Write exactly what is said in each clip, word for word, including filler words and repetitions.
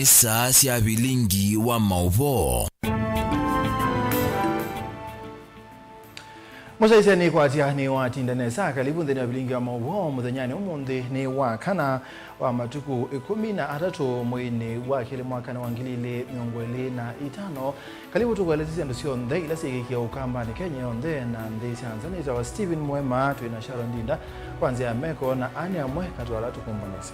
Saa sya vilingi wa maũvoo. Mũsyaĩĩsya nĩkwatya nĩwatinda nesa. Kalivu nthĩnĩ wa vilingi wa maũvoo mũthenyanĩ ũmũnthĩ nĩ wa kana wa matukũ ĩkũmi na atatũ mweinĩ wa kelĩ mwakanĩ wa ngili ilĩ mĩongo ĩlĩ na itano. Kalivu tũkũelesye syĩndũ syonthe ila syĩkĩkie Ũkambanĩ Kenya yonthe na nthĩ sya nza. Nĩtawa Stephen Mwema, twĩ na Sharon Ndinda kwa nzĩa ya meko na ani amwe katĩ wa ala tũkũmbanĩsye.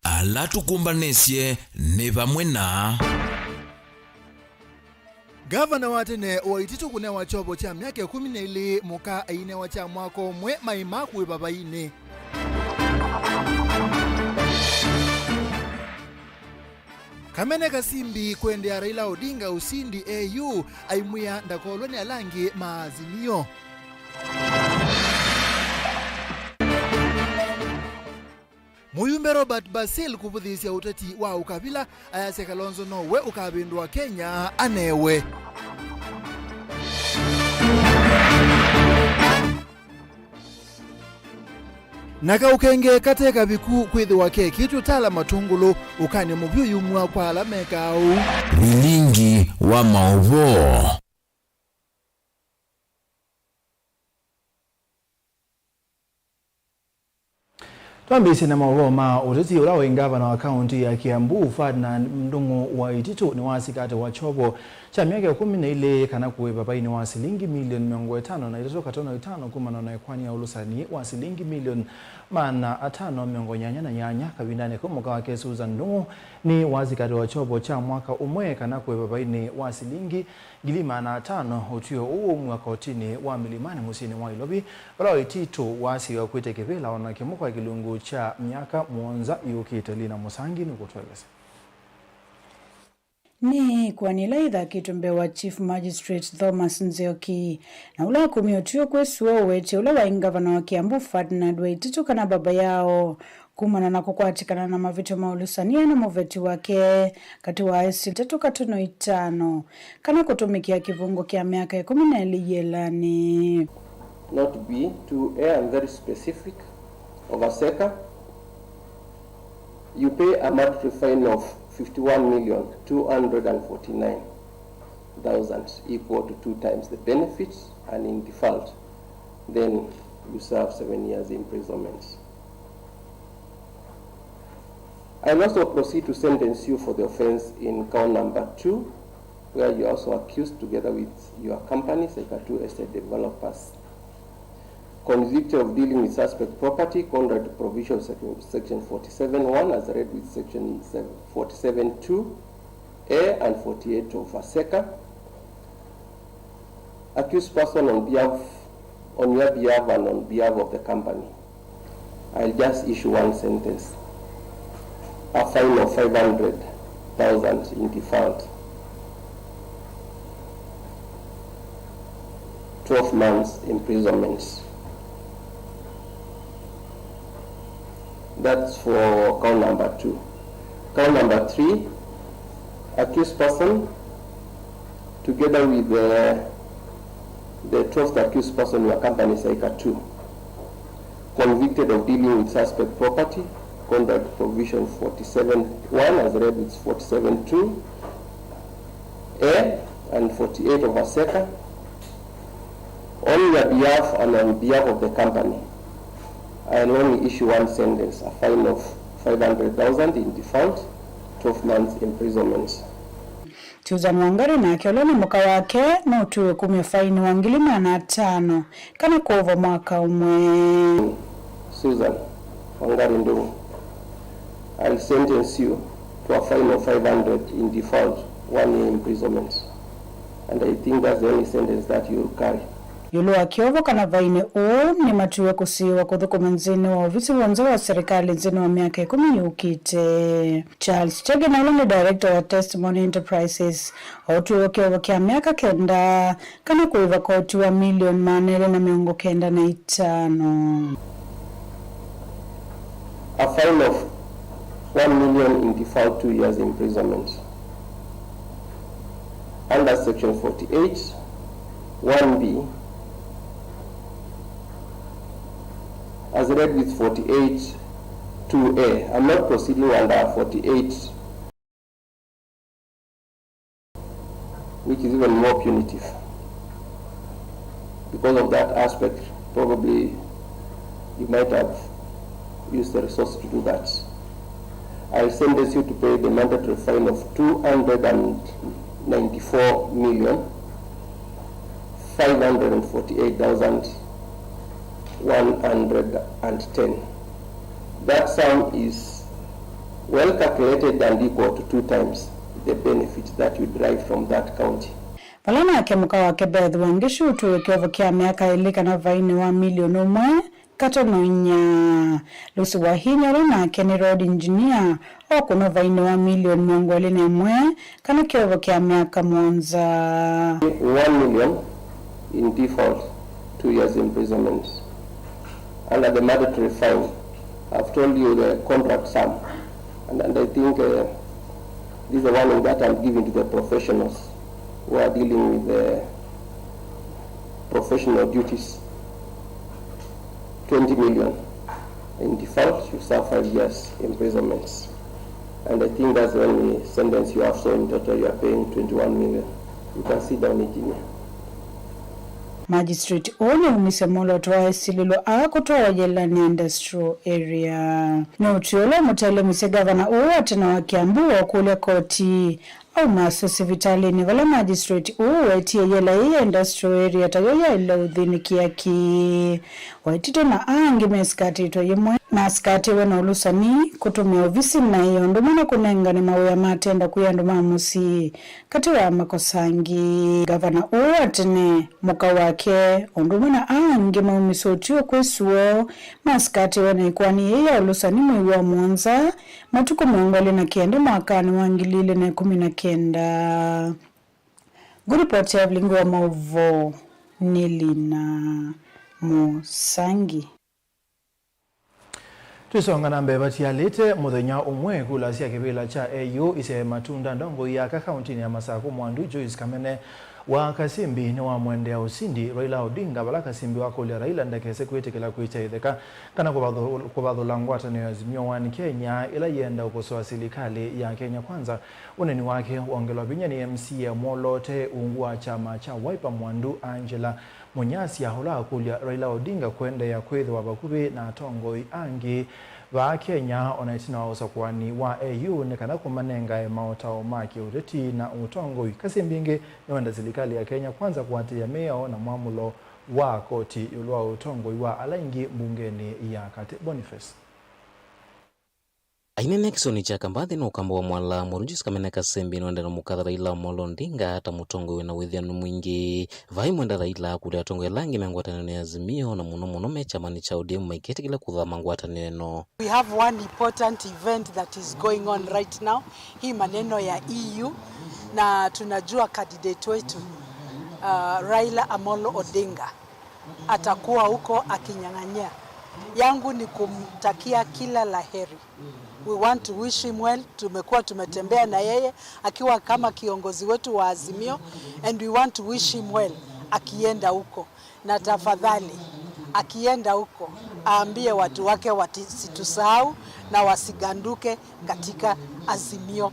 Ala tũkũmbanĩsye nĩ vamwe na. Ngavana wa tene wa Waititu kũnewa kyovo kya myaka ĩkũmi na ĩlĩ, mũka ainewa kya mwaka ũmwe maĩ ma kũĩva vainĩ. Kamene Kasimbi kwendea Raila Odinga ũsindi A U, aimwĩa ndakolwe nĩ ala angĩ ma Azimio. Mũyumbe Robert Basil kũvũthĩĩsya ũteti wa ũkavila, ayasya Kalonzo nowe ũkavĩndũa Kenya anewe. Na kaũkenge kate kaviku kwĩthĩwa kekĩtw'e tala matũngũlũ, ũkany'a mũvyũ yumw'a kwa ala mekaa ũu. Vilingi wa maũvoo. Twambĩĩsye na maũvoo ma ũteti. Ũla waĩ ngavana wa kaũntĩ ya Kiambu, Ferdinand Ndung'u Waititu, nĩwasika atĩ wa kyovo kya myaka ĩkũmi na ĩlĩ kana kũĩva vainĩ wa silingi milioni mĩongo ĩtano na itatũ katono itano kumana na ĩkoani ya ũlũsani wa silingi milioni maana atano mĩongo nyanya na nyanya kavindanĩ kau mũka wake Susan Ndung'u nĩwasika atĩ wa kyovo kya mwaka ũmwe kana kũĩva vainĩ wa silingi ngili maana atano. Ũtw'ĩo ũũ waumw'a kotinĩ wa Milimani mũsyĩnĩ wa Ilovi, vala Waititu waasĩiwe akw'ĩte kĩvĩla o na kĩmwe kwa kĩlungu kya myaka mũonza yũkĩte. Lina Mũsangi nĩkũtũelesya. Nĩ ĩkoani ĩla yĩthakĩtwe mbee wa Chief Magistrate Thomas Nzioki, na ũla akumie ũtw'ĩo kwĩ sua ũwetye ũla waĩ ngavana wa Kiambu Ferdinand Waititu kana baba yao, kumana na kũkwatĩkana na mavĩtyo ma ũlũsani na mũveti wake katĩ wa aesi itatũ katono itano, kana kũtũmĩkĩa kĩvũngo kya myaka ĩkũmi na ĩlĩ yĩelanĩ. Note B two A, I'm very specific, of ASECA, you pay a mandatory fine of fifty-one million two hundred and forty-nine thousand, equal to two times the benefits, and in default, then you serve seven years imprisonment. I'll also proceed to sentence you for the offense in count number two, where you are also accused together with your company, Saika two Estate Developers, convicted of dealing with suspect property contrary to provision of section, section forty-seven one as read with section forty-seven two A and forty-eight of ASECA. Accused person, on behalf, on your behalf and on behalf of the company, I'll just issue one sentence. A fine of five hundred thousand in default. Twelve months imprisonment. That's for count number two. Count number three, accused person, together with the, the twelfth accused person, your company, Saika two, convicted of dealing with suspect property, contrary to provision forty-seven one as read with forty-seven two A and forty-eight of ASECA, on your behalf and on behalf of the company, I'll only issue one sentence, a fine of five hundred thousand in default, twelve months imprisonment. Susan Wangari nake, ũla nĩ mũka wake, nũtwĩwe kumya faini wa ngili maana atano kana kũũvwa mwaka ũmwe. Susan Wangari Ndung'u, I'll sentence you to a fine of five hundred in default, one year imprisonment. And I think that's the only sentence that you'll carry. Ĩũlũ wa kĩovo kana vainĩ ũũ, nĩmatwĩwe kũsiĩĩwa kũthũkũma nthĩnĩ wa ovisi w'onthe wa serikali nthĩnĩ wa myaka ĩkũmi yũkĩte. Charles Chege, na ũla nĩ director wa Testimony Enterprises, otwĩwe kĩovo kya myaka kenda kana kũĩva koti wa milioni maana elĩ na mĩongo kenda na itano. A fine of one million in default, two years imprisonment. Under section forty-eight one B, a As read with forty-eight two A, I'm not proceeding under forty-eight, which is even more punitive. Because of that aspect, probably you might have used the resource to do that. I'll sentence you to pay the mandatory fine of two hundred and ninety-four million five hundred and forty-eight thousand one hundred and ten. That sum is well calculated and equal to two times the benefit that you derive from that county. Vala nake mũka wake Beth Wangishu ũtwĩe kĩovo kya myaka ĩlĩ kana vainĩ wa milioni ũmwe katono inya. Lucy Wahinya, ũla nake nĩ road engineer, ũkũnwa vainĩ wa milioni mĩongo ĩlĩ na ĩmwe kana kĩovo kya myaka mũonza. One million in default, two years imprisonment. Under the mandatory fine, I've told you the contract sum, and, and I think, uh, this is the warning that I'm giving to the professionals who are dealing with the professional duties. Twenty million in default, you serve five years imprisonment. And I think that's the only sentence you have, so in total you are paying twenty-one million. You can sit down, engineer. Magistrate ũũ nĩumisye mwolooto wa esilĩlwa aa kũtwawa yĩlanĩ ya industrial area. Nĩ ũtwi ũla ũmũtelemesye gavana ũũ wa tene wa Kiambu wa ũkũlya koti aumaswe sivitalĩnĩ vala magistrate ũũ wetie yĩla ĩĩ ya industrial area tayo yaĩle ũthĩnĩkĩa ki. Waitito na aa angĩ mesikatĩtwe yĩmwe masikatĩwe na ũlũsani, kũtũmĩa ovisi naĩ, ũndũ ũmwe na kũnengane mawĩa ma tenda kwĩ andũ ma mũsyĩ, katĩ wa makosa angĩ. Gavana ũũ wa tene, mũka wake, ũndũ ũmwe na aa angĩ maumisye ũtwi ũkwĩsũo masikatĩwe na ĩkoani yĩĩ ya ũlũsani mwei wa mũonza, matukũ mĩongo ĩlĩ na kenda mwakanĩ wa ngili ilĩ na ĩkũmi na kenda. Ngũlipoti ya vilingi wa maũvoo nĩ Lina Mũsangi. Twĩsonga na mbee, vatialĩte mũthenya ũmwe, kula sya kĩvĩla kya A U isyae matunda. Ndongoi ya aka kaũntĩnĩ ya Masakũ, Mwandu Joyce Kamene wa Kasimbi, nĩwamwendea ũsindi Raila Odinga, vala Kasimbi wakũlya Raila ndakese kwĩtĩkĩla kwĩkya ĩtheka kana kũvathũ-, kũvathũla ngwatanĩo ya Azimio One Kenya ĩla yĩenda ũkosoa silikalĩ ya Kenya Kwanza. Ũneeni wake wongelwa vinya nĩ M C A mwoloote ungu wa kyama kya Wiper, Mwandu Angela Munyasya, ũla wakũlya Raila Odinga kũendeea kwĩthĩwa vakuvĩ na atongoi angĩ vaa Kenya o na ĩtina wa ũsakũani wa A U nĩ kana kũmanengae maũtao ma kĩũteti na ũtongoi. Kasimbi ĩngĩ nĩwenda silikalĩ ya Kenya Kwanza kũatĩĩa mĩao na mwamũlo wa koti ĩũlũ wa ũtongoi wa ala aingĩ mbungenĩ ya katĩ. Boniface. Aineenea kĩsionĩ kya Kambathi na ũkamba wa Mwala, Mwandu Joyce Kamene Kasimbi nĩwendete mũkatha Raila Amolo Odinga ta mũtongoi wĩna wĩthĩanu mwingĩ. Vai mwenda Raila akũlya atongoi ala angĩ me ngwatanĩonĩ ya Azimio, na mũno mũno me kyamanĩ kya O D M, maiketĩkĩla kũthama ngwatanĩo ĩno. We have one important event that is going on right now, hii maneno ya E U, na tunajua candidate wetu, uh, Raila Amolo Odinga atakuwa huko akinyang'anyia. Yangu ni kumtakia kila la heri. We want to wish him well. Tumekuwa tumetembea na yeye akiwa kama kiongozi wetu wa Azimio, and we want to wish him well akienda huko. Na tafadhali, akienda huko, aambie watu wake wasitusahau na wasiganduke katika Azimio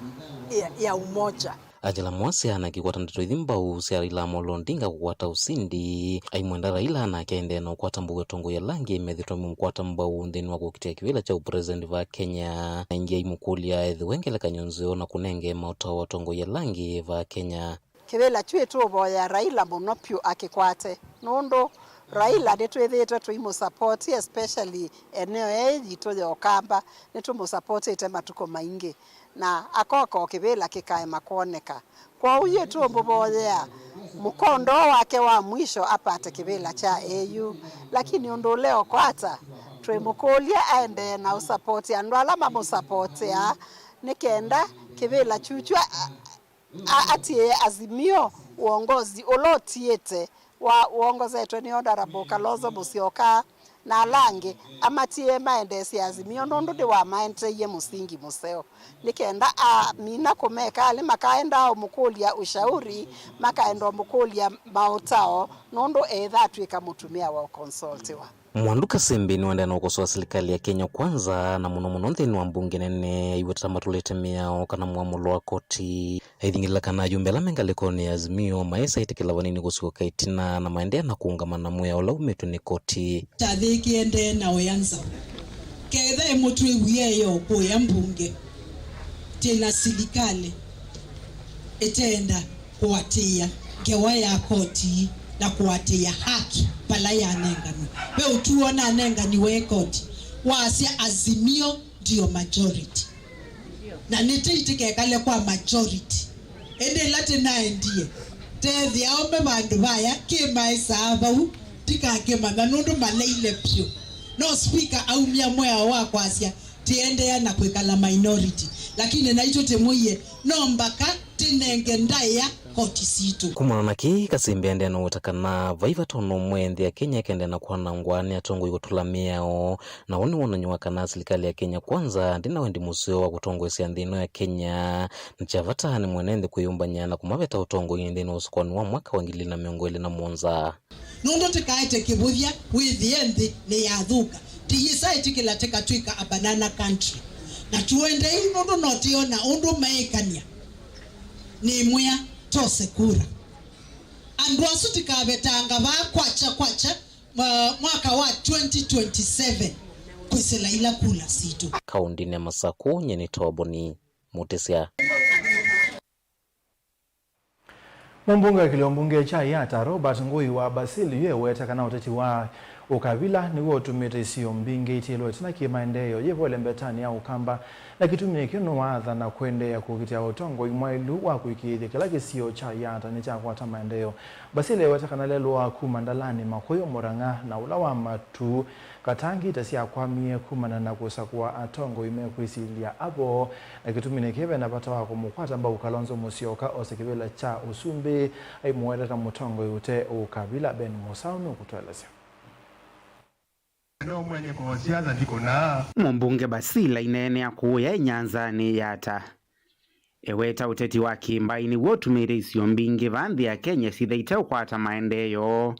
ya, ya umoja. Angela Mwasya anakĩkwata ndeto ithi mbau sya Raila Amolo Odinga kũkwata ũsindi. Aimwenda Raila na akaendee na ũkwata mbau atongoi ala angĩ methĩtwe mamũkwata mbau nthĩnĩ wa kũkitĩa kĩvĩla kya ũpresident vaa Kenya. Na ĩngĩ aimũkũlya ethĩwe ngelekany'o nzeo na kũnengee maũtao atongoi ala angĩ vaa Kenya. Kĩvĩla kyu ĩtũũvoyea Raila mũno vyũ akĩkwate, nũndũ Raila nĩtwĩthĩĩtwe tũimũsapoti, especially eneo ĩĩ yitũ ya Ũkamba, nĩtũmũsapotĩte matukũ maingĩ. Na akoka o kĩvĩla kĩkaema kwoneka. Kwoou yu tũũmũvoyea mũkondo wake wa mwisho apate kĩvĩla kya A U. Lakini ũndũ ũleũkwata, twĩmũkũlya aendee na ũsapoti andũ ala mamũsapotea, nĩ kenda kĩvĩla kyukyu a-, a-, atiĩe Azimio uongozi ũla ũtiĩte wa, wongozetwe nĩ Honorable Kalonzo Musyoka na ala angĩ, amatiĩe maendeesye Azimio, nũndũ nĩwamaendeeie mũsingi mũseo, nĩ kenda amina kũmeka alĩ makaendaa ũmũkũlya ushauri, makaenda ũmũkũlya maũtao, nũndũ eĩtha atw'ĩka mũtumĩa wa ũkonsoltiwa. Mwandu Kasembe nĩwaendee na ũkosoa silikalĩ ya Kenya Kwanza, na mũno mũno nthĩnĩ wa mbunge nene, aiweta matũlĩte mĩao kana mwamũlo wa koti. Aithingĩlĩla kana ayumbe ala me ngalĩkonĩ ya Azimio maĩsa ĩtĩkĩla vanini kũsyoka ĩtina na maendeea na kũũngama na mwĩao ũla umĩtw'e nĩ koti. Kyathĩ kĩendee na ũya nzaũ. Ketha ĩmũtw'ĩw'ie yo kũya mbunge, twĩ na silikalĩ ĩteenda kũatĩĩa ngewa ya koti na kũatĩĩa haki vala yanenganw'a. Ve ũtũo nanenganiwe ĩ koti, wasya Azimio ndio majority. Na nĩtĩ itikekale kwa majority. Ĩndĩ ĩla tĩnaendie, teethĩa aũme vandũ vaya kĩmaĩsaa vau, ndikakĩmanya nũndũ maleile vyũ. No speaker aumya mwĩao wa kwasya, tiendeea na kwĩkala minority, lakini naitũ tĩmwĩie no mbaka tĩnenge ndaĩa koti sitũ. Kumana na kĩĩ, Kasembe aendee na ũweta kana vai vata ona ũmwe nthĩ ya Kenya ĩkendee na kwanangwa nĩ atongoi kũtũla mĩao, na ũũ nĩ wonany'o wa kana silikalĩ ya Kenya Kwanza ndĩna wendi mũseo wa kũtongoesya nthĩ ĩno ya Kenya. Nĩ kya vata nĩ mwene nthĩ kwĩyũmbany'a na kũmaveta ũtongoi nthĩnĩ wa ũsũkũani wa mwaka wa ngili ilĩ na mĩongo ĩlĩ na mũonza. Nũndũ tĩkaete kĩvũthya wĩthĩe nthĩ nĩyathũka, tĩyĩsa ĩtĩkĩla tĩkatw'ĩka a banana country. Na tũendei nũndũ no tĩona ũndũ meĩkany'a. Nĩmwĩa tose kura. Andũ asu tĩkavetanga vaa kwakya kwakya mwa-, mwaka wa twenty twenty-seven kwĩsĩla ila kula sitũ. Kaũndĩnĩ ya Masakũ, nyie nĩ Toboni Mũtĩsya. Mũmbunge wa kĩlĩo mbunge kya Yatta, Robert Ngũi wa Basil, yu eweta kana ũteti wa ũkavila nĩw'o ũtumĩte isio mbingĩ itiĩlwe ĩtina kĩ maendeeo yĩvo ĩlembetanĩ ya Ũkamba, na kĩtumi nĩkĩ nĩwaathana kũendeea kũkitĩa ũtongoi mwaĩlu wa kũĩkĩĩthya kĩla kĩsio kya Yatta nĩkyakwata maendeeo. Basil eweta kana lelũ wa kuma Ndalani, Makũyũ, Mũrang'a na ũla wa Matuu Katangi ta syakwamie kumana na kũsakũa atongoi mekwĩsilya avo, na kĩtumi nĩkĩ ve na vata wa kũmũkwata mbau Kalonzo Musyoka ose kĩvĩla kya ũsumbĩ, aimũweta ta mũtongoi ũte ũkavila. Ben Mũsaũ nũkũtũelesya. No mwenye kwa siasa ndiko na. Mũmbunge Basil aineenea kũya ĩnyanzanĩ Yatta. Eweta ũteti wa kĩmbaĩ nĩw'o ũtumĩte isio mbingĩ vaa nthĩ ya Kenya syĩthĩĩte ũkwata maendeeo,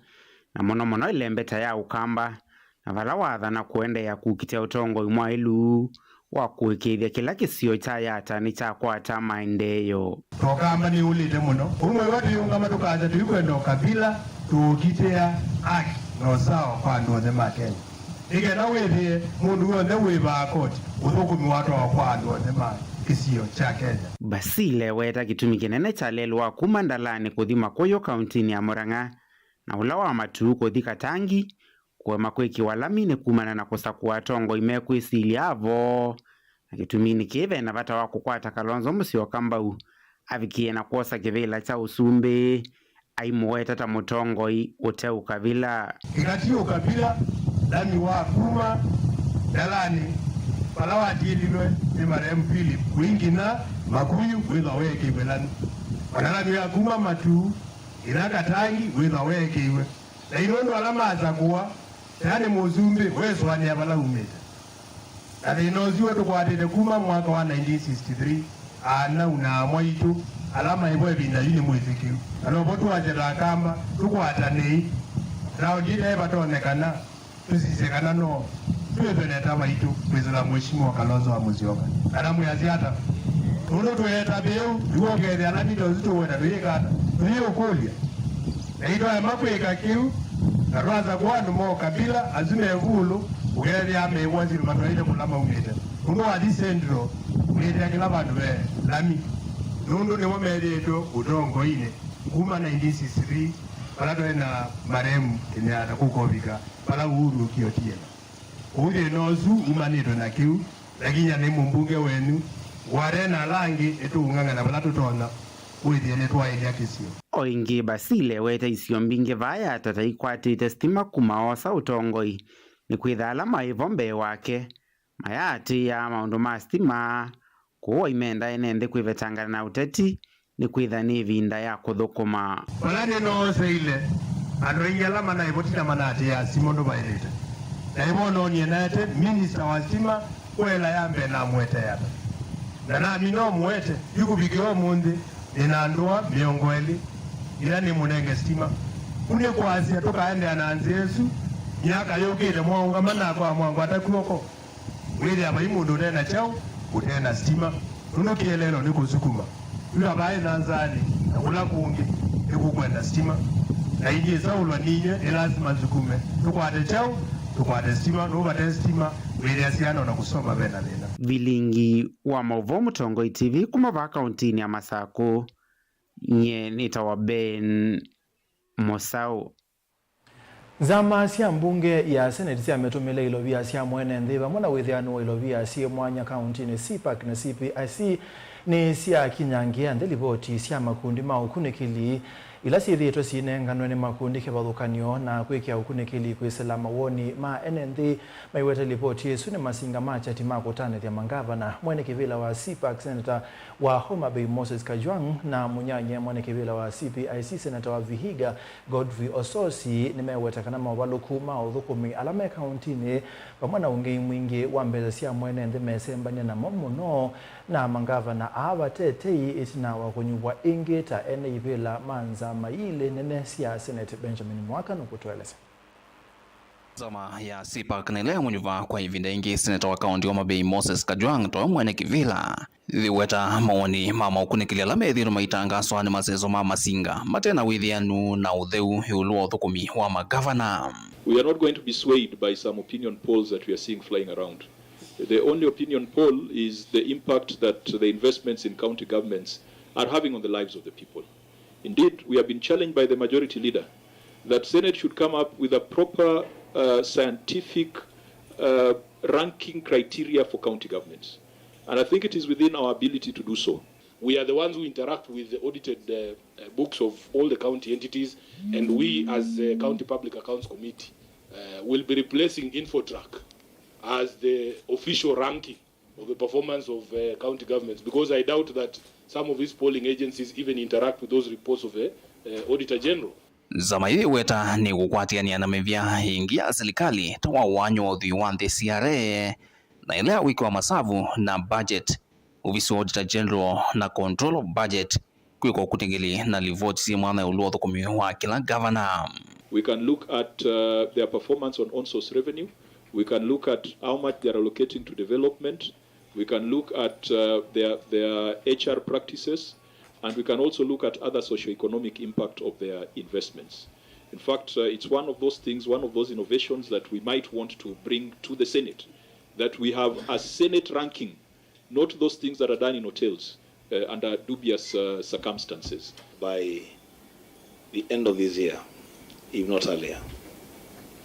na mũno mũno ĩlembeta ya Ũkamba, na vala wathana kũendeea kũkitĩa ũtongoi mwaĩlu wa kũĩkĩĩthya kĩla kĩsio kya Yatta nĩkyakwata maendeeo. Ũkamba nĩũlĩte mũno. Ũmwe wa tũiũngama tũkasya tũikwenda ũkavila, tũũkitĩa haki na ũsawa kwa andũ onthe ma Kenya. Nĩ kenda wĩthĩe mũndũ w'onthe wĩvaa koti ũthũkũmi watwawa kwa andũ onthe ma kĩsio kya Kenya. Basil eweta kĩtumi kĩnene kya lelũ wa kuma Ndalani kũthi Makũyũ kauntinĩ ya Mũrang'a, na ũla wa Matuu kũthi Katangi kũema kwĩkĩwa lami nĩ kumana na kũsakũa atongoi mekwĩsilya avo, na kĩtuminĩ kĩĩ ve na vata wa kũkwata Kalonzo Musyoka mbau avikĩe na kwosa kĩvĩla kya ũsumbĩ, aimũweta ta mũtongoi ũte ũkavila. Kĩkati ũkavila, lami wa kuma Ndalani vala watiĩlilwe nĩ marehemu Philip kũi nginya Makuyu wĩthwa weekĩiwe lami. Ona lami wa kuma Matuu nginya Katangi wĩthwa weekĩiwe. Na ĩndĩ nũndũ ala masakũa Yaani mũsumbĩ weesũanĩa vala umĩte. Na thĩna ũsu we tũkwatĩte kuma mwaka wa nineteen sixty-three, anau na amwaitũ ala maĩ vo ĩvinda yu nĩ mwĩtĩkĩu. Na novo twasya ta Akamba tũkwatanĩi, raundi ĩla ĩvatonyekana tũsisye kana no twĩthwe na ĩtava itũ kwĩsĩla Mheshimiwa Kalonzo wa Musyoka. Kana mwĩasya ata? Nũndũ twĩeta vĩu, nĩw'o ũkethĩa ala nĩ ta ũsu tũweta tũyĩka ata? Tũyĩũkũlya. Na itwaema kwĩka kĩu, na twasakũa andũ ma ũkavila asu me ĩkũlũ, ũkethĩa meĩw'a syĩndũ matwaĩte kũla maumĩte. Nũndũ wathi Central, ũkethĩa kĩla vandũ ve lami. Nũndũ nĩmo methĩĩtwe ũtongoinĩ kuma nineteen sixty-three, vala twaĩ na marehemu Kenyatta kũkovika vala Uhuru ũkie ũtiena. Kũu thĩna ũsu umanĩtwe na kĩu, lakini nĩ mũmbunge wenyu, Ngware na ala angĩ nĩtũũng'ang'ana vala tũtonya kwĩthĩa nĩtwaĩlya kĩsio. O ĩngĩ, Basil ewete isio mbingĩ vaa Yatta ta ikwatĩte sitima kuma oosa ũtongoi, nĩkwĩtha ala maĩ vo mbee wake mayaatĩĩaa maũndũ ma sitima, kwoou aimenda ene nthĩ kwĩvetangana na ũteti nĩkwĩtha nĩ ĩvinda ya kũthũkũma. Vala nĩnooseile, andũ aingĩ ala manaĩ vo ti na manaatĩĩa sitima ũndũ vaĩlĩte. Na nĩvonoonie naete minista wa sitima kwa ĩla ya mbee namũete Yatta. Na namina ũmũete, yu kũvikĩa ũmũnthĩ, nĩ na ndũa mĩongo ĩlĩ ila nĩmũnenge sitima. Kũ nĩ kwasya tũkaendeea na nzĩa ĩsu, Myaka yũkĩte mwaũngama nakwa mwangwata kw'oko, wĩthĩa vai mũndũ ũte na kyaũ, ũte na sitima, nũndũ kĩeleelo nĩ kũsukuma. Yu avaĩ na nzaanĩ, na kũla kũngĩ nĩkũkwenda sitima. Na ingi ĩsaũlwa ninywe, nĩ lasima nzukume. Tũkwate kyaũ, tũkwate sitima, nũũ vate sitima, wĩthĩa syana ona kũsoma ve na thĩna. Vilingi wa maũvoo Mũtongoi T V kuma vaa kauntinĩ ya Masakũ, nyie nĩtawa Ben Mũsaũ. Nzama sya mbunge ya Senate sya mĩtũmĩle ilovia sya mwene nthĩ vamwe na wĩthĩanu wa ilovia syĩ mwanya kauntinĩ, CPAC na CPIC, nĩ syakinyangĩa nthĩ livoti sya makundi ma ũkunĩkĩli ila syĩthĩĩtwe syĩnenganwe nĩ makundi kĩvathũkany'o na kwĩkĩa ũkunĩkĩli kwĩsĩla mawoni ma ene nthĩ. Maiwete livoti ĩsu nĩ masinga ma kyati ma kũtanĩthya mangavana, mwene kĩvĩla wa CPAC, Senator wa Homa Bay Moses Kajwang', na mũnyany'e mwene kĩvĩla wa CPIC, Senator wa Vihiga Godfrey Osotsi, nĩmeweta kana movalũku ma ũthũkũmi ala me kauntinĩ vamwe na ũngei mwingĩ wa mbesa sya mwene nthĩ mesembany'a namo mũno na mangavana aa vate tei ĩtina wa kũnyuvwa ĩngĩ ta ene ivĩla ma nzama ilĩ nene sya Senate. Benjamin Mwaka nũkũtũelesya. Nzama ya CPAC nĩ ĩla yamũnyuva kwa ĩvinda ĩngĩ seneta wa kaunti wa Homa Bay Moses Kajwang' towe mwene kĩvĩla. Ĩweta mawoni ma maũkunĩkĩli ala methĩĩtwe maitangaswa nĩ maseso ma masinga mate na wĩthĩanu na ũtheu ĩũlũ wa ũthũkũmi wa magavana. We are not going to be swayed by some opinion polls that we are seeing flying around. The only opinion poll is the impact that the investments in county governments are having on the lives of the people. Indeed, we have been challenged by the majority leader that Senate should come up with a proper, uh, scientific, uh, ranking criteria for county governments. And I think it is within our ability to do so. We are the ones who interact with the audited, uh, uh, books of all the county entities, and we, as the County Public Accounts Committee, uh, will be replacing Infotrack as the official ranking of the performance of, uh, county governments, because I doubt that some of these polling agencies even interact with those reports of the, uh, Auditor General. Nzama ĩĩ ĩweta nĩ kũkwatĩanĩa na mĩvĩa ĩngĩ ya silikalĩ ta wa ũaany'o wa ũthwii wa nthĩ, C R A, na ĩla ya wĩki wa masavu na budget, ovisi wa Auditor General na Control of Budget, kwĩka ũkunĩkĩli na livoti syĩ mwanya ĩũlũ wa ũthũkũmi wa kĩla ngavana. We can look at, uh, their performance on own source revenue. We can look at how much they are allocating to development. We can look at, uh, their, their H R practices, and we can also look at other socio-economic impact of their investments. In fact, uh, it's one of those things, one of those innovations that we might want to bring to the Senate, that we have a Senate ranking, not those things that are done in hotels, uh, under dubious, uh, circumstances. By the end of this year, if not earlier,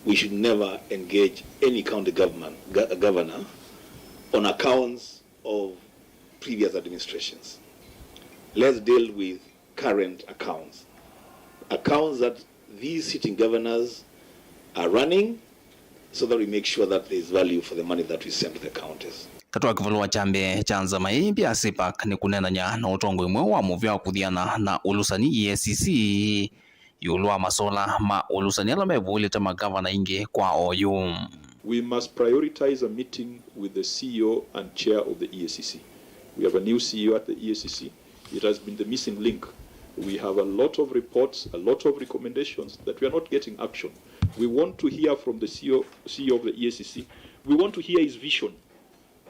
we should never engage any county government, go-, governor on accounts of previous administrations. Let's deal with current accounts, accounts that these sitting governors are running, so that we make sure that there is value for the money that we send to the counties. Katĩ wa kĩvũlũ wa kyambee kya nzama ĩĩ mpya ya CPAC nĩ kũneenany'a na ũtongoi mweũ wa mũvĩa wa kũthiana na ũlũsani, E A C C, ĩũlũ wa masola ma ũlũsani ala mevũlĩte magavana aingĩ kwa oyu. We must prioritize a meeting with the C E O and chair of the E A C C. We have a new C E O at the E A C C. It has been the missing link. We have a lot of reports, a lot of recommendations that we are not getting action. We want to hear from the C E O, C E O of the E A C C. We want to hear his vision.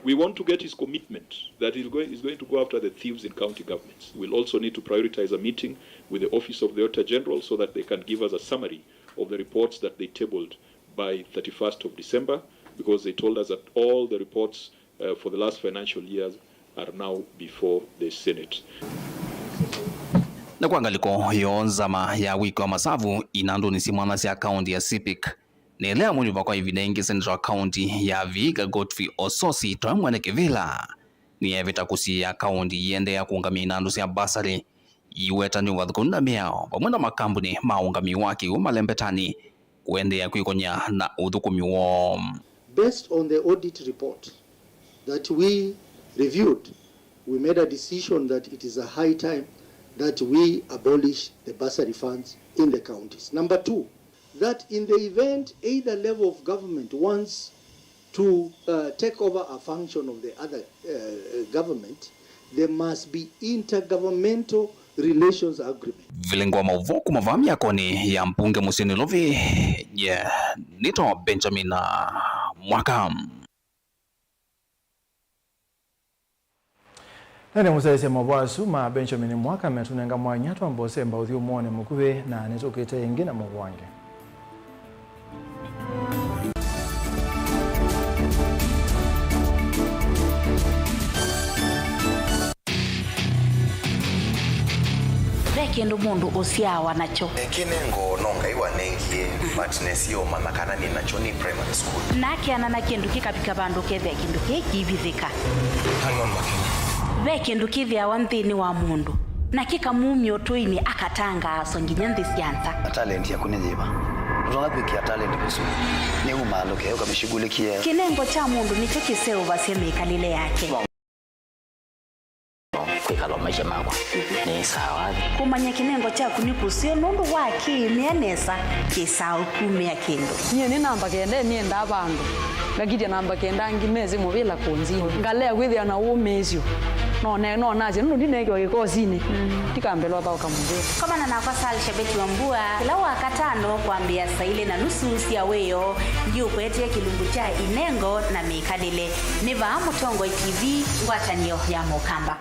We want to get his commitment that he's going, he's going to go after the thieves in county governments. We'll also need to prioritize a meeting with the Office of the Auditor General so that they can give us a summary of the reports that they tabled by thirty-first of December, because they told us that all the reports, uh, for the last financial years are now before the Senate. Na kwa ngalĩko yoo, nzama ya wĩki wa masavu inandũnĩ syĩ mwanya sya kaunti ya CPIC nĩ ĩla yamũnyuva kwa ĩvinda ĩngĩ seneta wa kaunti ya Vihiga Godfrey Osotsi towe mwene kĩvĩla. Nĩyevĩta kũsiĩĩa kaunti iendeea kũũngamĩa inandũ sya mbasarĩ, iweta nĩ ũvathũkanu na mĩao, vamwe na makambunĩ ma ũũngamĩi wa kĩw'ũ malembetanĩ kũendeea kwĩkony'a na ũthũkũmi woo. Based on the audit report that we reviewed, we made a decision that it is a high time that we abolish the bursary funds in the counties. Number two, that in the event either level of government wants to, uh, take over a function of the other, uh, government, there must be intergovernmental Relations Agreement. Vilingwa mauvoo kuma vaa myakoni ya mbunge mũsyĩ Nairobi, nye nĩtawa Benjamin Mwaka. Na nĩ mũsyaĩĩsya maũvoo asu ma Benjamin Mwaka metũnenga mwanya twambe ũsemba ũthyũmũonĩ mũkuvĩ, na nĩtũkĩte ĩngĩ na mũvange. Ve kĩndũ mũndũ ũsyaawa nakyo. Kĩnengo no Ngai wanengie, but nesie ũmanya kana nĩ nakyo nĩ primary school. Na akeana na kĩndũ kĩkavika vandũ ũkethĩa kĩndũ kĩĩ kĩivithĩka. Ve kĩndũ kĩthĩawa nthĩnĩ wa mũndũ, na kĩkamumya ũtũinĩ akatangaaswa nginya nthĩ sya nza. Talent yaku nĩ yĩva? Ndũtonya kwĩkĩa talent kusudi nĩ umaalũke ũkamĩshughulikie. Kĩnengo kya mũndũ nĩkyo kĩseũvasya mĩkalĩle yake. Kwĩkala maisha makwa nĩ sawa. Kũmanya kĩnengo kyaku nĩ kũseo nũndũ wa kĩĩmĩa nesa kĩsaa ũkumĩa kĩndũ. Nyie nĩ namba kenda nĩendaa vandũ. Ngakitya namba kenda angĩ mesĩ mũvĩla kũnzinĩ. Ngalea kwĩthĩa na ũmĩĩsyo. No ne-, no nasye nũndũ ndineekiwa kĩkosinĩ. Ndikambĩlwa thaũka mũvĩla. Komana nakwa Sal Shabeti wa Mbua kĩla Wakatano kwambĩĩa saa ilĩ na nusu sya wĩoo. Ndiũkũetee kĩlungu kya inengo na mĩkalĩle. Nĩ vaa Mũtongoi T V, ngwatanĩo ya Mũkamba.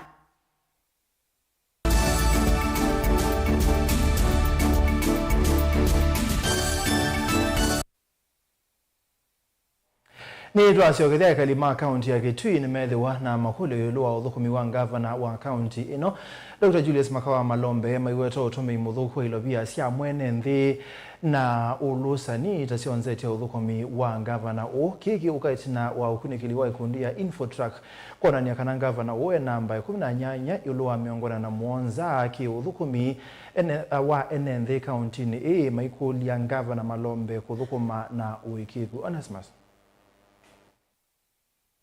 Nĩtwasyokethya ekali ma kaunti ya Kitui nĩmethĩwa na makũlyo ĩũlũ wa ũthũkũmi wa ngavana wa kaunti ĩno, Doctor Julius Makawa Malombe, maiweta ũtũmĩi mũthũku wa ilovia sya mwene nthĩ na ũlũsani ta syonzetye ũthũkũmi wa ngavana ũũ. Kĩĩ kĩũka ĩtina wa ũkunĩkĩli wa ikundi ya Infotrack kwonany'a kana ngavana ũũ e namba ĩkũmi na nyanya ĩũlũ wa mĩongo ĩna na mũonza kĩ-ũthũkũmi ene, wa ene nthĩ kauntinĩ ĩĩ maikũlya ngavana Malombe kũthũkũma na ũĩkĩĩku. Onesmus.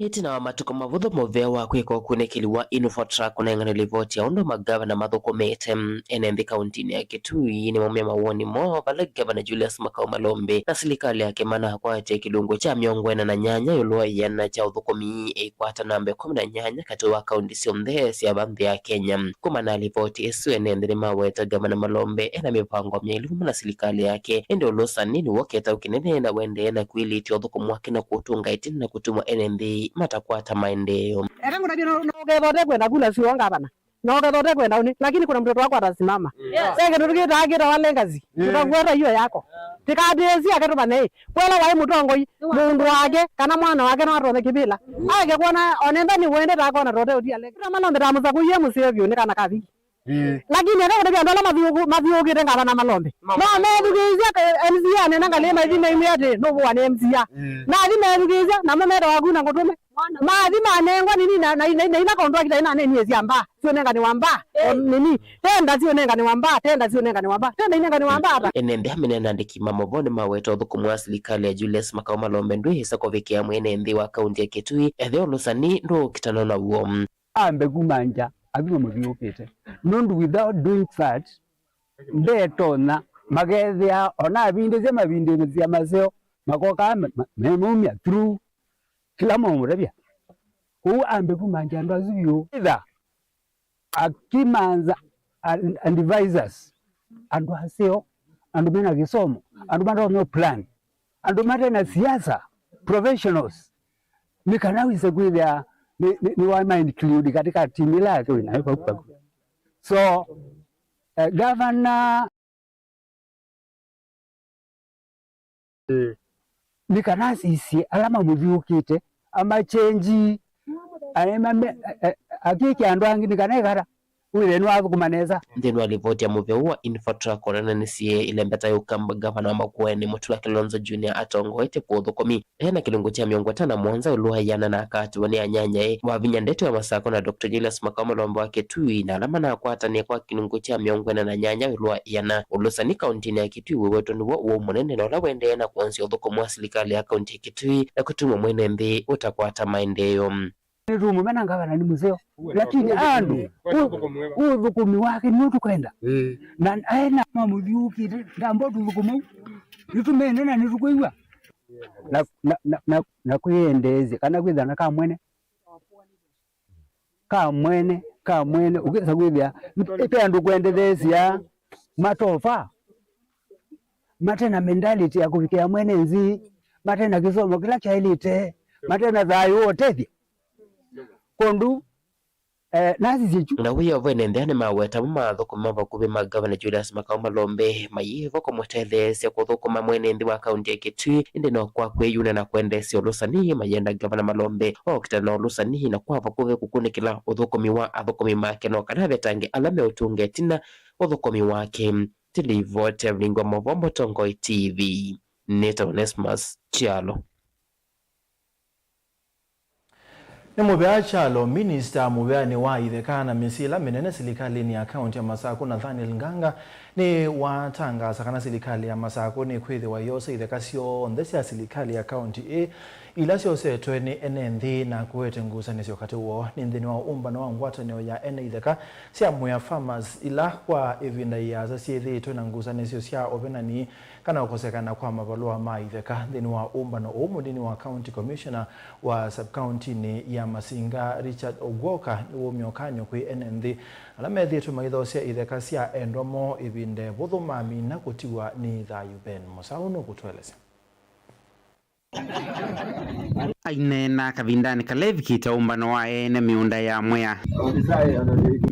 Ĩtina wa matukũ mavũthũ mũvea wa kwĩka ũkunĩkĩli wa Infotrack kũnengane livoti ya ũndũ magavana mathũkũmĩte, ene nthĩ kauntinĩ ya Kitui nĩmaumya mawoni moo vala ngavana Julius Makau Malombe na silikalĩ yake manakwatya kĩlungu kya mĩongo ĩna na nyanya ĩũlũ wa ĩana kya ũthũkũmi ĩikwata namba ĩkũmi na nyanya katĩ wa kaunti syonthe sya va nthĩ ya Kenya. Kumana na livoti ĩsu, ene nthĩ nĩmaweta ngavana Malombe ena mĩvango myaĩlu vamwe na silikalĩ yake, ĩndĩ ũlũsani nĩw'o kĩtaũ kĩnene na wendee na kwĩlĩtya ũthũkũmi wake na kũũtũnga ĩtina na kũtuma ene nthĩ matakwata maendeeo. Eka ngũtavye no, no ũkethwa ũtekwenda kula siwa ngavana. No ũkethwa ũtekwenda ũnĩ, lakini kuna mtoto wako atasimama. Mm. Yes. Ve kĩndũ kĩtaa kĩtawa legacy. Mm. Tutafuata hiyo yako. Tikambĩĩsya ake tũvane ĩ. Kwela waĩ mũtongoi, mũndũ wake, kana mwana wake no atonye kĩvĩla. Mm. Ake kwona, onentha nĩ wende ta kona tote ũtia legacy. Malombe ta mũsakũie mũseo vyũ nĩ kana kaviki. Ĩĩ. Lakini eka kũtavya andũ ala mathiũkũ-, mathiũkĩte ngavana Malombe. No methukĩĩsya ka M C A anena ngalĩ maithi meimwĩa atĩ nũvũa nĩ M C A. Ĩĩ. Nathi methukĩĩsya, namo metawa kuna ngũtũme. Mathi manengwa nini na, na, na, na ina contract ina nini cia mbaa. Sionenganiwa mbaa. Ĩĩ. O nini. Tenda sionenganiwa mbaa, tenda sionenganiwa mbaa. Tenda inenganiwa mbaa ata. Ene nthĩ amene na andĩki ma maũvoo nĩmaweta ũthũkũmi wa silikalĩ ya Julius Makau Malombe ndwĩĩsa kũvikĩa mwene nthĩ wa kaunti ya Kitui, ethĩwa ũlũsani ndũũkitana naw'o. Ambe kuma nja, athi mamũthiũkĩte. Nũndũ without doing that, ndetonya, makethĩa, ona avindĩsya mavindĩsya maseo, makokaa me, me, memumya through kĩla maũmũtavya. Kwoou ambe kuma nja andũ asu vyũ. Either akimanza ad-, advisors, andũ aseo, andũ mena kĩsomo, andũ matonya plan, andũ mate na siasa, professionals, nĩ kana wĩse kwĩthĩa nĩ, nĩ, nĩ wa ma include katika timu ĩla yake wĩ nayo vau vau. So, eh, governor, eh, nĩ kana asisye ala mamũthiũkĩte, amachenji, aema me, eh, eh, akĩkya andũ angĩ nĩ kana ĩkata. Wĩthĩe nĩwathũkũma nesa. Nthĩnĩ wa livoti ya mũvĩa ũũ wa Infotrack ũneenanisye ĩlembeta ya Ũkamba, ngavana wa Makueni Mutula Kilonzo Junior atongoetye kwa ũthũkũmi ena kĩlungu kya mĩongo ĩtano na mũonza ĩũlũ wa ĩana na akatiwa nĩ anyanyae wa vinya ndeto ya Masako na Doctor Julius Makau Malombe wa Kitui na ala manakwatanĩe kwa kĩlungu kya mĩongo ĩna na nyanya ĩũlũ wa ĩana. Ũlũsani kauntinĩ ya Kitui wĩwetwe nĩw'o ũũ mũnene na ũla wendee na kwonzya ũthũkũmi wa silikalĩ ya kaunti ya Kitui na kũtuma mwene nthĩ ũtakwata maendeeo. Nĩtũũmũmena ngavana nĩ mũseo, lakini andũ, ũ-, ũthũkũmi wake nĩw'o tũkwenda. Ĩĩ. Na aena mamũthiũkĩte, ndamba tũthũkũma u. Nĩtũmene na nĩtũkwĩw'a. Na, na, na, na, na kwĩendeesya, kana kwĩthana ka mwene. Ka mwene. ka mwene, ũkĩsa kwĩthĩa, ĩte andũ kwendetheesya matofa, mate na mentality ya kũvikĩa mwene nthĩ, mate na kĩsomo kĩla kyaĩlĩte, mate na thayũ wa ũtethyo. Kũndũ, eh, nasisye kyu. Na wĩoo ene nthĩ nĩmaweta amwe ma athũkũmi ma vakuvĩ ma Ngavana Julius Makau Malombe mayĩvo kũmũtetheesya kũthũkũma mwene nthĩ wa kaunti ya Kitui, ĩndĩ no kwa kwĩyuna na kwendeesya ũlũsani mayenda Ngavana Malombe okita na ũlũsani na kwa vakuvĩ kũkunĩkĩla ũthũkũmi wa athũkũmi make no kana avetange ala meũtũnga ĩtina ũthũkũmi wake. Tilivoti ya Vilingi wa Mauvoo, Mũtongoi T V, nĩtawa Onesmus Kyalo. Nĩ mũvea Kyalo. Minista mũveanĩ wa itheka na mĩsyĩ ĩla mĩnene silikalĩnĩ ya kaunti ya Masakũ, Nathaniel Nganga, nĩwatangaasa kana silikalĩ ya Masakũ nĩkwĩthĩwa yosa itheka syonthe sya silikalĩ ya kaunti ĩĩ ila syosetwe nĩ ene nthĩ na kũete ngusanĩsyo katĩ woo. Nĩ nthĩnĩ wa ũmbano wa ngwatanĩo ya ene itheka sya Mwea Farmers, ila kwa ĩvinda ĩasa syĩthĩĩtwe na ngusanĩsyo sya ũvenani kana ũkosekana kwa mavalũa ma itheka. Nthĩnĩ wa ũmbano ũũ, mũnini wa County Commissioner wa sub-county-nĩ ya Masinga, Richard Ogwoka, nĩwaumya ũkany'o kwĩ ene nthĩ ala methĩĩtwe maithoosya itheka sya endwa moo ĩvinda ĩvũthũ mamina kũtiwa nĩ thayũ. Ben Mũsaũ nũkũtũelesya. Aineena kavindanĩ kala evikĩte ũmbano wa ene mĩũnda ya Mwea,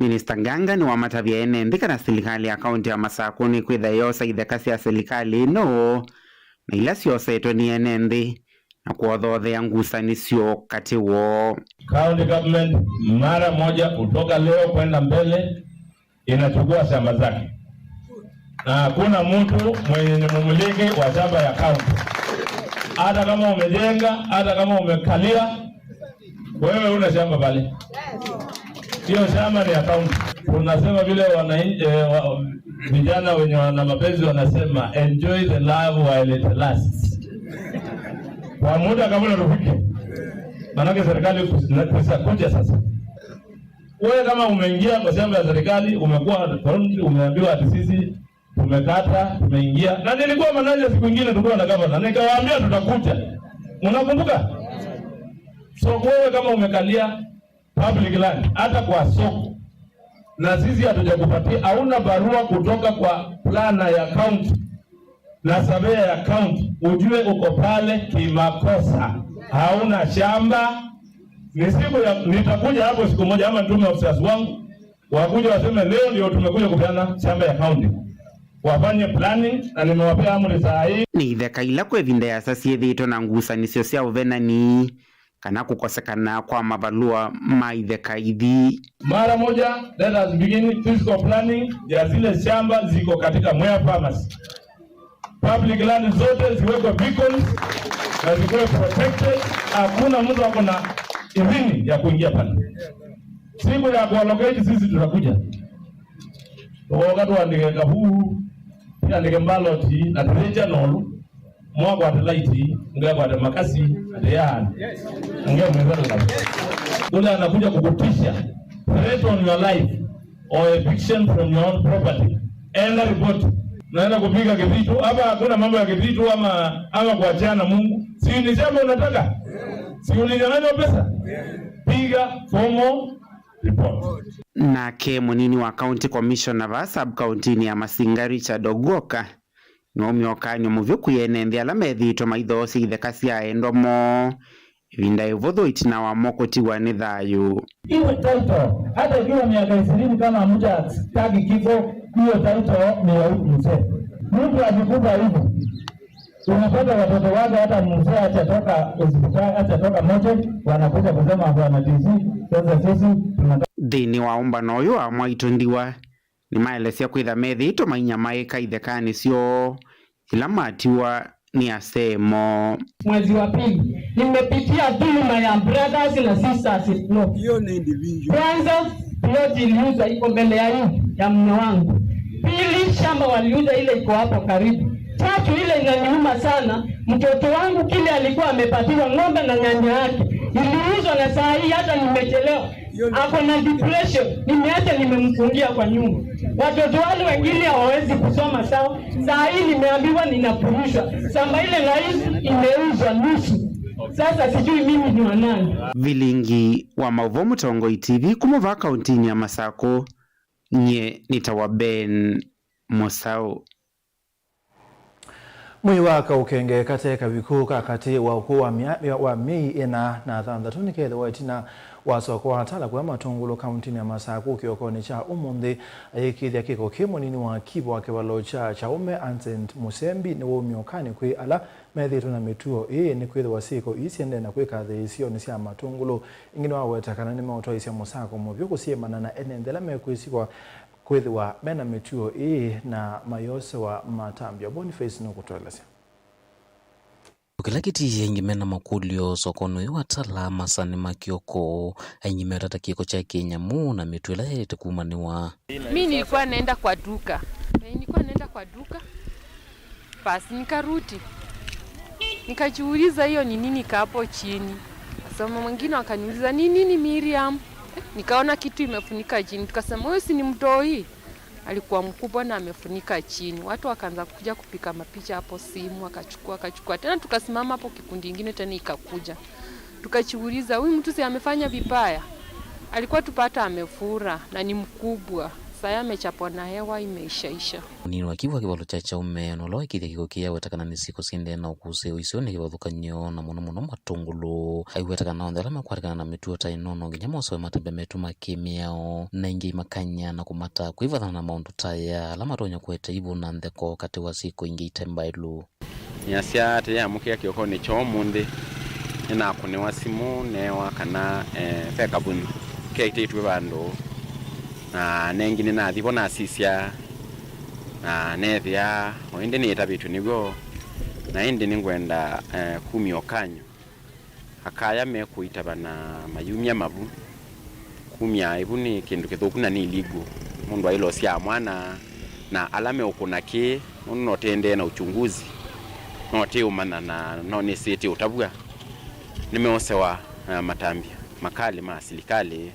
Minista Nganga nĩwamatavya ene nthĩ kana silikalĩ ya kaunti ya Masakũ nĩkwĩtha yosa itheka sya silikalĩ ĩno na ila syosetwe nĩ ene nthĩ na kũothoothea ngusanĩsyo katĩ woo. County government mara moja kutoka leo kwenda mbele inachukua shamba zake, na hakuna mtu mwenye ni mumiliki wa shamba ya county. Hata kama umejenga, hata kama umekalia, wewe una shamba pale. Hiyo shamba ni ya county. Tunasema vile wananchi, eh, wa, vijana wenye wana mapenzi wanasema, "Enjoy the love while it lasts." Kwa muda kabla tufike. Maanake serikali kus-, na-, kusa kuja sasa. Wewe kama umeingia kwa shamba ya serikali, umekuwa, umeambiwa ati sisi tumekata, tumeingia. Na nilikuwa manager siku ingine, tulikuwa na gavana, nikawaambia tutakuja. Unakumbuka? So wewe kama umekalia public land, hata kwa soko, na sisi hatujakupatia, hauna barua kutoka kwa planner ya county na surveyor ya county, ujue uko pale kimakosa, hauna shamba. Ni siku ya, nitakuja hapo siku moja, ama nitume officers wangu wakuje waseme, "Leo ndio tumekuja kupeana shamba ya county." Wafanye planning, na nimewapea amri saa hii. Nĩ itheka ila kwa ĩvinda yasa syĩthĩĩtwe na ngusanĩsyo sya ũvenani kana kũkosekana kwa mavalũa ma itheka ithi. Mara moja, let us begin physical planning ya zile shamba ziko katika Mwea Farmers. Public land zote ziwekwe beacons na zikuwe protected. Hakuna mtu ako na idhini ya kuingia pale. Siku ya kuallocate sisi tutakuja. Tũkooka tũandĩke kavuu, tũandĩke mbaloti, na tũyĩkya nolu. Mwakwate laiti, ngekwate makasi, ati ya. Ngemwĩthela. Ule anakuja kukutisha, threat on your life or eviction from your own property. Enda report. Naenda kupiga kivitu. Hapa hakuna mambo ya kivitu ama, ama kuachana Mungu. Si ni shamba unataka? Si ulinyang'anywa pesa? Piga formal report. Nake mũnini wa County Commissioner va sub-county-nĩ ya Masinga, Richard Ogwoka, nĩwaumya ũkany'o mũvyũ kwĩ ene nthĩ ala methĩĩtwe maithoosya itheka sya endwa moo ĩvinda ĩvũthũ ĩtina wamo kũtiwa nĩ thayũ. Hiyo title, hata ikiwa miaka ishirini kama hamjastaki kifo, hiyo title ni ya huyu mzee. Mtu akikufa hivi, unapata watoto wake, hata mzee hajatoka hospitali, hajatoka mochari, wanakuja kusema, "Bwana D C, sasa sisi tunataka." Nthĩnĩ wa ũmbano ũyũ wa mwaitũ Ndiwa, nĩmaelesya kwĩtha methĩĩtwe mainyamaĩka ithekanĩ syoo ila matiwa nĩ asee moo. Mwezi wa pili, nimepitia dhuluma ya brothers na sisters in law. Hiyo ni individual. Kwanza, plot iliuzwa iko mbele ya hii, ya mume wangu. Pili, shamba waliuza ile iko hapo karibu. Tatu, ile inaniuma sana, mtoto wangu kile alikuwa amepatiwa ng'ombe na nyanya yake, iliuzwa na saa hii hata nimechelewa. Ako na depression, nimeacha nimemfungia kwa nyumba. Watoto wale wengine hawawezi kusoma sawa. Saa hii nimeambiwa ninafurushwa. Shamba ile rais imeuzwa nusu. Sasa sijui mimi ni wa nani. Vilingi wa maũvoo Mũtongoi T V kuma vaa kauntinĩ ya Masakũ, nyie nĩtawa Ben Mũsaũ. Mwei wa kaũkenge kate kaviku ka katĩ wa ũkũũ wa mya-, wa myei ĩna na thanthatũ nĩkethĩwa ĩtina wa soko wa Tala kũya Matũngũlũ kauntinĩ ya Masakũ kĩokonĩ kya ũmũnthĩ, ayĩkĩĩthya kĩko kĩ mũnini wa kivu wa kĩvalo kya Kyaume Ancent Mũsembi nĩwaumie ũkanĩ kwĩ ala methĩĩtwe na mĩtuo ĩĩ, nĩkwĩthĩwa syĩko ii siendee na kwĩka thĩ isionĩ sya Matũngũlũ. Ĩngĩ nĩwaweta kana nĩmeũtwaĩsya mũsako mũvyũ kũsyĩmana na ene nthĩ ala mekwĩsĩwa kwĩthĩwa me na mĩtuo ĩĩ na mayosewa matambya. Boniface nũkũtũelesya. O kĩla kĩtiie aingĩ me na makũlyo sokonĩ ũyũ wa Tala masanĩ ma kĩoko, aingĩ meũtata kĩko kya kĩnyamũ na mĩtuo ĩla yaĩlĩte kumanĩwa. Mi nilikuwa naenda kwa duka. Eh, nilikuwa naenda kwa duka. Basi nikarudi. Nikajiuliza hiyo ni nini kaa hapo chini. Sasa mwingine wakaniuliza, "Ni nini, Miriam?" Eh, nikaona kitu imefunika chini. Tukasema, "Huyo si ni mtoi?" Alikuwa mkubwa na amefunika chini. Watu wakaanza kuja kupiga mapicha hapo, simu wakachukua, wakachukua. Tena tukasimama hapo, kikundi ingine tena ikakuja. Tukajiuliza, "Huyu mtu si amefanya vibaya? Alikuwa tupata amefura na ni mkubwa. Sasa amechapwa na hewa, imeishaisha." Mũnini wa kivu wa kĩvalo kya Kyaume, na ũla waĩkĩĩthya kĩko kĩĩ, aweta kana nĩ syĩko siendee na ũkũsĩĩo isio nĩ kĩvathũkany'o, na mũno mũno Matũngũlũ. Aiweta kana onthe ala makwatĩkana na mĩtuo ta ĩno no nginya mosewe matambya metũ ma kĩ-mĩao, na ĩngĩ imakany'a na kũmata kwĩvathana na maũndũ ta aya ala matonya kũete ĩvu na ntheko katĩ wa syĩko ingĩ ite mbaĩlu. Nĩasya atĩ yamũkĩa kĩokonĩ kya ũmũnthĩ, nĩnakũnĩwa simũ neewa kana, eh, ve kavunyu keĩtĩtw'e vandũ, na nengi nĩnathi vo nasisya, na neethĩa o ĩndĩ nĩĩtavĩtw'e nĩw'o, na ĩndĩ nĩngwenda, eh, kumya ũkany'o. Akaya mekũitavana mayumya mavu. Kumya ĩvu nĩ kĩndũ kĩthũku na nĩ illegal. Mũndũ ailosya mwana, na ala meũkũna kĩĩ, nũndũ no tĩendee na uchunguzi, no tĩũmanya na no nĩsĩtĩ ũtavw'a, nĩmeosewa, eh, matambya makalĩ ma silikalĩ,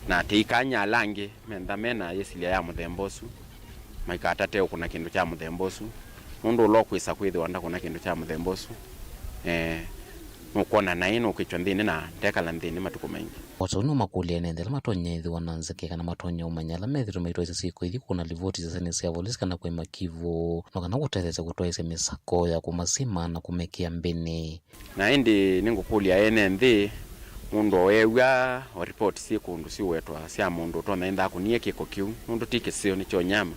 na tĩikany'a ala angĩ mentha mena yĩsilya ya mũthemba ũsu maikatate ũkũna kĩndũ kya mũthemba ũsu, nũndũ ũla ũkwĩsa kwĩthĩwa ndakũna kĩndũ kya mũthemba ũsu, eh, nũkwona naĩ nũkwĩkya nthĩnĩ na ndekala nthĩnĩ matukũ maingĩ. O ta ũu nĩũmakũlya ene nthĩ ala matonya ĩthĩwa na nzeke kana matonya ũmanya ala methĩtwe maitwaĩsya syĩko ithi kũna livoti syasenĩ sya volisi kana kũĩma kivũ, no kana kũtetheesya kũtwaĩsya mĩsako ya kũmasyĩma na kũmekĩa mbĩnĩ. Na ĩndĩ nĩngũkũlya ene nthĩ, mũndũ o eew'a o ripoti syĩ kũndũ siũwetwa sya mũndũ ũtonya enda akũnie kĩko kĩu, nũndũ ti kĩseo, nĩ kyo nyama.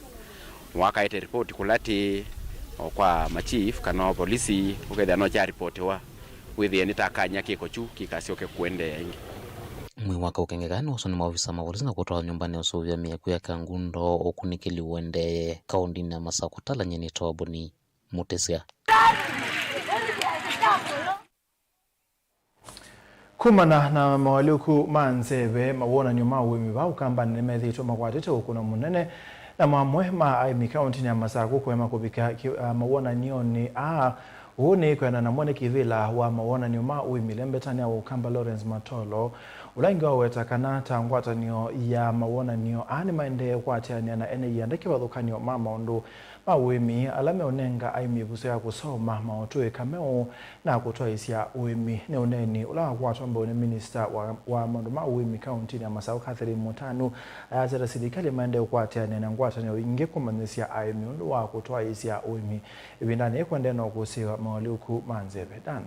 Wakaete ripoti kũla tĩĩ, o kwa machief kana o volisi, ũkethĩa no kyaripotiwa, wĩthĩe nĩtakany'a kĩko kyu kĩkasyoke kũendeea ĩngĩ. Mwei wa kaũkenge kana nĩwoswa nĩ maovisa ma volisi na kũtwaa nyũmbanĩ ya ũsũvĩa mĩaku ya Kangundo, ũkunĩkĩli ũendee kaũndinĩ ya Masakũ. Tala nyie nĩ Toboni Mũtĩsya. Kumana na mawalyũku ma nzeve, mawonany'o ma ũĩmi vaa Ũkambanĩ nĩmethĩĩtwe makwatĩte ũkũno mũnene, na mamwe ma aĩmi kaũntĩnĩ ya Masakũ kũema kũvika ki-, a, mawonany'onĩ aa. Ũu nĩ kwĩanana na mwene kĩvĩla wa mawonany'o ma ũĩmi ĩlembetanĩ ya Ũkamba Lawrence Matolo, ũla ĩngĩ waweta kana ta ngwatanĩo ya mawonany'o aa nĩmaendee kũatĩanĩa na ene ianda kĩvathũkany'o ma maũndũ ma ũĩmi ala meũnenga aĩmi ĩvuso ya kũsoma maũtũĩka meũ na kũtwaĩsya ũĩmi. Nĩ ũneeni ũla wakwatwa mbau nĩ minista wa, wa maũndũ ma ũĩmi kaũntĩnĩ ya Masakũ, Catherine Mũtanu, ayasya ta silikalĩ maendee kũatĩanĩa na ngwatanĩo ingĩ kũmanyĩsya aĩmi ũndũ wa kũtwaĩsya ũĩmi ĩvindanĩ yĩĩ kũendee na ũkũsĩĩwa mawalyũku ma nzeve. Dan.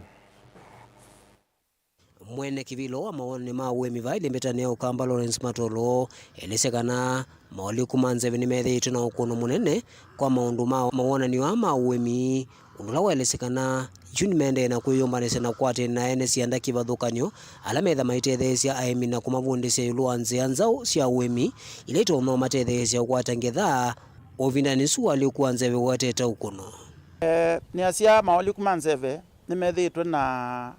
Mwene kĩvĩlo wa mawonany'o ma ũĩmi vaa ĩlembetanĩ ya Ũkamba Lawrence Matolo elesya kana mawalyũku ma nzeve nĩmethĩĩtwe na ũkũno mũnene kwa maũndũ ma mawonany'o aa ma ũĩmi, ũndũ ũla waelesya kana yu nĩmaendee na kwĩyũmbanĩsya na kũatĩanĩa na ene sianda kĩvathũkany'o ala metha maitetheesya aĩmi na kũmavundĩsya ĩũlũ wa nzĩa nzaũ sya ũĩmi ila itonya ũmatetheesya ũkwata ngetha. O ĩvindanĩ ĩsu walyũku wa nzeve ũetete ũkũno. Eh, nĩasya mawalyũku ma nzeve nĩmethĩĩtwe na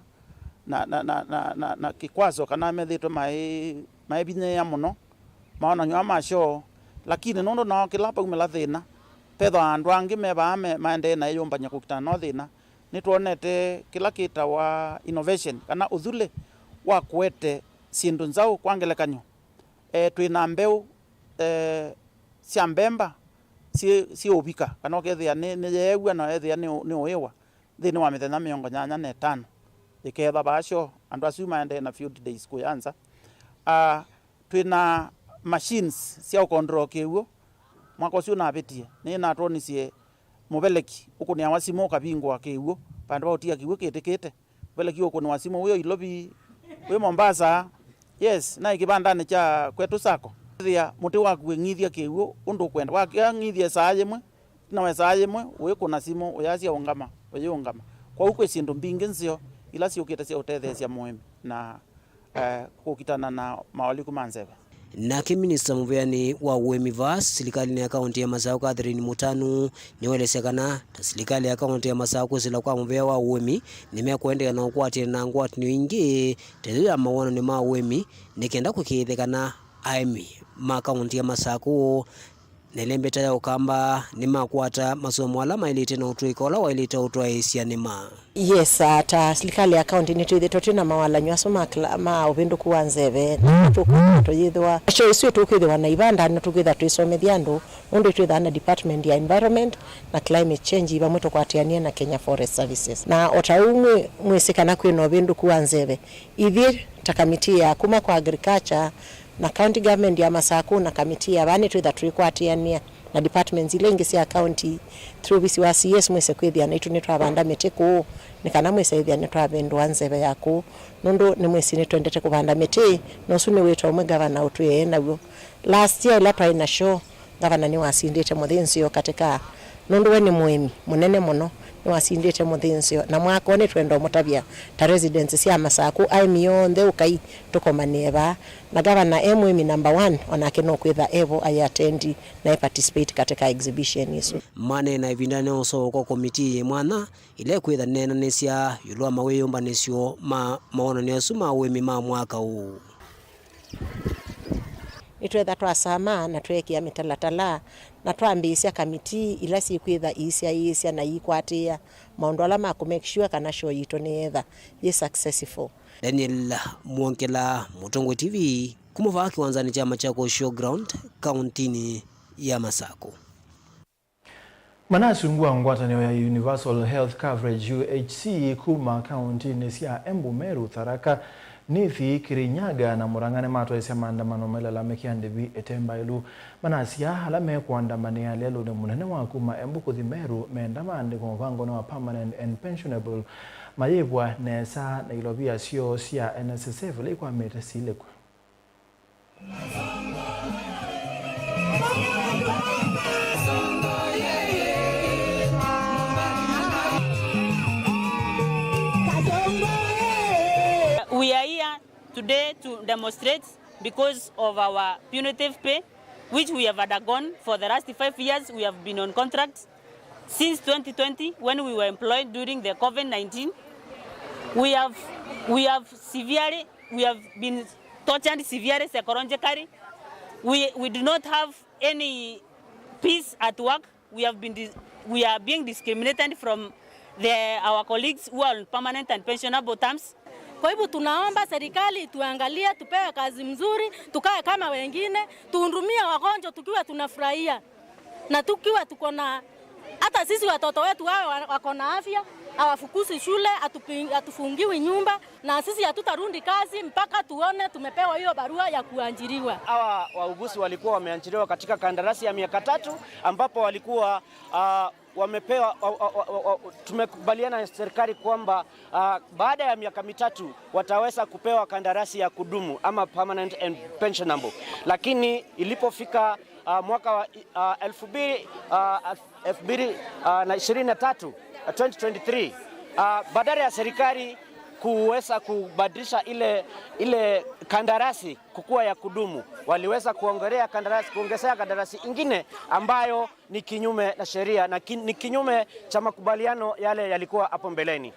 na, na, na, na, na, na kĩkwaso kana methĩĩtwe maĩ, maĩvinyĩĩa mũno mawonany'o aa ma shoo, lakini nũndũ nao kĩla paumĩla thĩna, vethĩwa andũ angĩ me vaa me, maendee na ĩyũmbany'a kũkitana no thĩna. Nĩtwonete kĩla kĩtawa innovation kana ũthulĩ wa kũete syĩndũ nzaũ. Kwa ngelekany'o, e, twĩ na mbeũ, e, sya mbemba syĩ, syĩ ũvika kana ũkethĩa nĩ, nĩyeew'a na ethĩa nĩ, nĩ ũĩwa nthĩnĩ wa mĩthenya mĩongo nyanya na ĩtano. ĩkethwa vaa sure, andũ asu maendee na field days kũya nza. Ah, twĩ na machines sya ũcontrol kĩw'ũ. Mwaka ũsu ũnavĩtie, nĩnatwonisye mũveleki ũkũnĩawa simũ ũkavingũa kĩw'ũ, vandũ va ũtia kĩw'ũ kĩtĩkĩte. Mũveleki ũkũnĩwa simũ wĩ o Ilovi, wĩ Mombasa. Yes, naĩ kĩvandanĩ kya kwetu Sacco. Ĩthĩa mũtĩ waku wĩng'ithya kĩw'ũ ũndũ ũkwenda. Wakĩa ng'ithye saa yĩmwe, ĩtina wa saa yĩmwe, ũyĩkũna simũ, ũyasya ũngama, ũyĩũngama. Kwoou kwĩ syĩndũ mbingĩ nzeo ila syũkĩte sya ũtetheesya mũĩmi na eh, kũkitana na maũliku ma nzeve. Nake minista mũveani wa ũĩmi vaa silikalĩnĩ ya kaũntĩ ya Masaku, Catherine Mũtanu, nĩwaelesya kana ta silikalĩ ya kaũntĩ ya Masaku kwĩsĩla kwa mũvea wa ũĩmi, nĩmekũendeea na ũkwatĩana na ngwatanĩo ingĩ ta ĩyo ya mawonany'o ma ũĩmi nĩ kenda kũĩkĩĩthya kana aĩmi ma kaũntĩ ya Masaku na ĩlembeta ya Ũkamba nĩmakwata masomo ala maĩlĩte na ũtũĩka ũla waĩlĩte ũtwaĩĩsya nĩma. Yes, uh, ta silikalĩ ya kaũntĩ nĩtwĩthĩtwe twĩ na mawalany'o asu ma kla-, ma ũvĩndũku wa nzeve, na tũkwĩthĩwa tũyĩthĩwa. Show isu tũkwĩthĩwa na ivanda, na tũkwĩthĩwa twĩsomethya andũ, nũndũ twĩthaa na department ya environment na climate change, vamwe tũkwatĩanĩe na Kenya Forest Services. Na o ta ũu mwĩ-, mwĩsĩ kana kwĩ na ũvĩndũku wa nzeve, ithyĩ ta kamiti ya kuma kwa agriculture, na county government ya Masaku na kamiti ya vaa nĩtwĩtha tũikwatĩanĩa na departments ila ingĩ sya county through ovisi wa C S, mwĩse kwĩthĩa naitũ nĩtwavanda mĩtĩ kũũ, nĩ kana mwĩse ĩthĩa nĩtwavĩndũa nzeve ya kũũ, nũndũ nĩmwĩsĩ nĩtwendete kũvanda mĩtĩ, na ũsu nĩ wĩto ũmwe ngavana ũtwĩe e naw'o. Last year ĩla twaĩ na show, ngavana nĩwasindĩte mũthĩnzĩo katika, nũndũ we nĩ mũĩmi mũnene mũno, nĩwasindĩte mũthĩnzĩo, na mwaka ũũ nĩtwenda ũmũtavya ta residents sya Masaku, aĩmi onthe ũkai tũkomanĩe vaa, na ngavana e mũĩmi number one, onake nũkwĩtha evo ayĩatendi na e participate katika exhibition isu. Maneena ĩvindanĩ ya ũsoo kwa komitii yĩ mwanya ĩla ĩkwĩtha neenanĩsya ĩũlũ wa mawĩyũmbanĩsyo ma mawonany'o asu ma ũĩmi ma mwaka ũũ. Nĩtwetha twasama na tweekĩa mĩtalatala na twambĩĩsya kamitii ila syĩkwĩtha iisyaĩĩsya na iikwatĩĩa maũndũ ala ma kũ make sure kana show yitũ nĩyeetha yĩ successful. Daniel Mwongela, Mũtongoi T V, kuma vaa kĩwanzanĩ kya Machakos Showground, kaũntĩnĩ ya Masaku. Manasungua ngwatanĩo ya Universal Health Coverage, U H C, kuma kaũntĩnĩ sya Embu, Meru, Tharaka Nithi, Kirinyaga na Murang'a nĩmatwaĩsya maandamano mailalamĩkĩa ndĩvi ĩte mbaĩlu. Manasya ala mekũandamanĩa lelũnĩ mũnene wa kuma Embu kũthi Meru menda maandĩkwe mũvangonĩ wa Permanent and Pensionable mayĩvwa nesa na ilovia syoo sya N S S F ila ikwamĩte silĩkw'a. We are here today to demonstrate because of our punitive pay, which we have undergone for the last five years. We have been on contract since twenty twenty, when we were employed during the COVID nineteen. We have, we have severely, we have been tortured severely psychologically. We, we do not have any peace at work. We have been dis-, we are being discriminated from the, our colleagues who are on permanent and pensionable terms. Kwa hivyo tunaomba serikali ituangalie, tupewe kazi mzuri, tukae kama wengine, tuhudumie wagonjwa tukiwa tunafurahia. Na tukiwa tuko na, hata sisi watoto wetu wawe wa-, wako na afya, hawafukuzi shule, hatupi-, hatufungiwi nyumba, na sisi hatutarundi kazi mpaka tuone tumepewa hiyo barua ya kuajiriwa. Hawa wauguzi walikuwa wameajiriwa katika kandarasi ya miaka tatu, ambapo walikuwa, ah, wamepewa, wa-, wa-, wa-, wa-, tumekubaliana na serikali kwamba, ah, baada ya miaka mitatu wataweza kupewa kandarasi ya kudumu ama permanent and pensionable. Lakini ilipofika, ah, mwaka wa, ah, elfu mbili, ah, elfu mbili, ah, na ishirini na tatu, ah, twenty twenty-three, ah, badala ya serikali kuweza kubadilisha ile, ile kandarasi kukuwa ya kudumu, waliweza kuongelea kandarasi, kuongezea kandarasi ingine ambayo ni kinyume na sheria na ki-, ni kinyume cha makubaliano yale yalikuwa hapo mbeleni.